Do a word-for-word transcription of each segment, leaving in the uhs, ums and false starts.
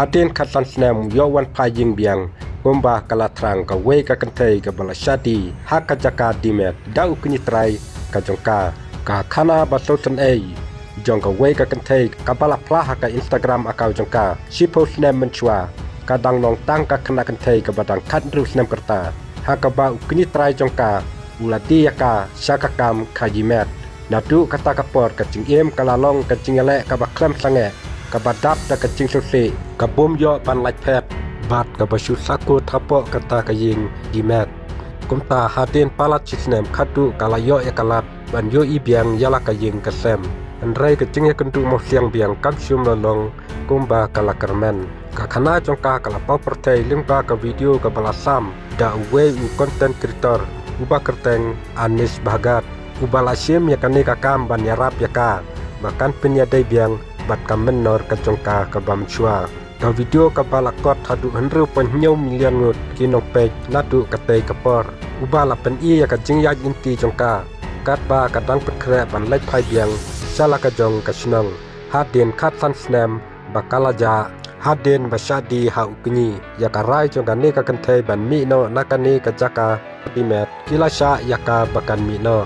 Hadien khatsan snem u ïoh wan phai ïing biang kumba ka la thrang kawei ka kynthei kaba la shadi ha ka jaka die met da u kñi trai ka jong ka. Ka khana ba sngewsynei jong kawei ka kynthei kaba la phla ha ka Instagram account jong ka shiphew snem mynshuwa ka dang long tang ka khynnah kynthei kaba dang khathynriew snem ka rta, ha kaba u kñi trai jong ka u la die ïa ka sha ka kam kha die met. Naduh kata ka por ka jingim ka la long ka jingïaleh kaba khlem sangeh, kaba dap da ka jingsngewsih, ka bym ïoh ban lait phet bad kaba shu sakut hapoh kata ka ïing die met. Kumta hadien palat shi snem khatduh ka la ïoh ïa ka lad ban ïohi biang ïa la ka ïing ka sem. Hynrei ka jingïakynduh mawsiang biang kam shym la long kumba ka la kyrmen. Ka khana jong ka ka la paw pyrthei lyngba ka video kaba la sam da uwei u content creator uba kyrteng Anish Bhagat, uba la shim ïa kane ka kam ban ïarap ïa ka ba kan pynïadei biang bad ka mynnor ka jong ka kaba mynshuwa. Ka video kaba la kot haduh hynriew point hynñiew million ngut ki nongpeit naduh katei ka por, uba la pyni ïa ka jingïaid lynti jong ka katba ka dang pynkhreh ban leit phai biang sha la ka jong ka shnong hadien khatsan snem ba ka la jah hadien ba shadi ha u kñi. Ïa ka rai jong kane ka kynthei ban mih noh na kane ka jaka die met ki la shah ïa ka ba kan mih noh.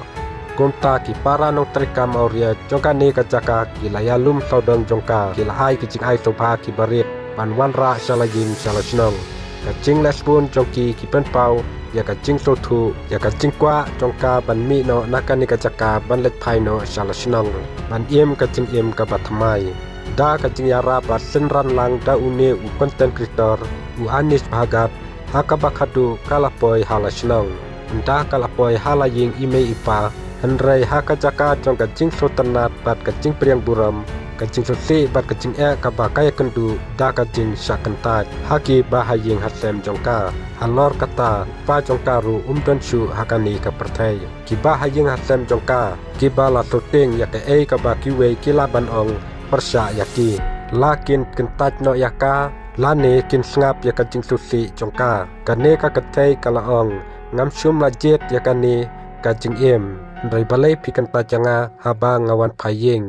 Kumta ki para nongtrei kam awria jong kane ka jaka ki la ïalum sawdong jong ka, ki la ai ki jingai sngewbha ki barit ban wanrah sha la ïing sha la shnong. Ka jingleh sbun jong ki ki pynpaw ïa ka jingsngewthuh ïa ka jingkwah jong ka ban mih noh na kane ka jaka ban leit phai noh sha la shnong ban im ka jingim kaba thymmai. Da ka jingïarap bad synran lang da une u content creator u Anish Bhagat, ha kaba khadduh ka la poi ha la shnong. Ynda ka la poi ha la ïing i mei i pa, hynrei ha ka jaka jong ka jingsngewtynnat bad ka jingpdiang burom, ka jingsngewsih bad ka jingeh kaba ka ïakynduh da ka jingshah kyntait ha ki bahaïing hasem jong ka. Halor kata, pa jong ka ruh um don shuh ha kane ka pyrthei. Ki bahaïing hasem jong ka kiba la sngewthuh ïa kaei kaba kiwei ki lah ban ong pyrshah ïa ki, la kin kyntait noh ïa ka lane kin sngap ïa ka jingsngewsih jong ka. Kane ka kynthei ka la ong, ngam shym la jied ïa kane ka jingim, hynrei balei phi kyntait ïa nga haba nga wan phai ïing?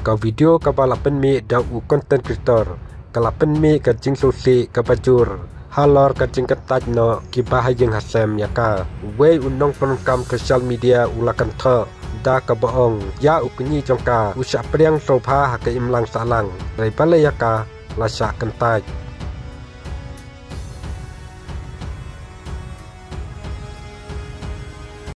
Ka video kaba la pynmih da u content creator ka la pynmih ka jingsngewsih kaba jur halor ka jingkyntait noh ki bahaïing hasem ïa ka. Uwei u nongpyndonkam social media u la kynthoh da kaba ong, ïa u kñi jong ka u shah pdiang sngewbha ha ka imlang sahlang, hynrei balei ïa ka la shah kyntait?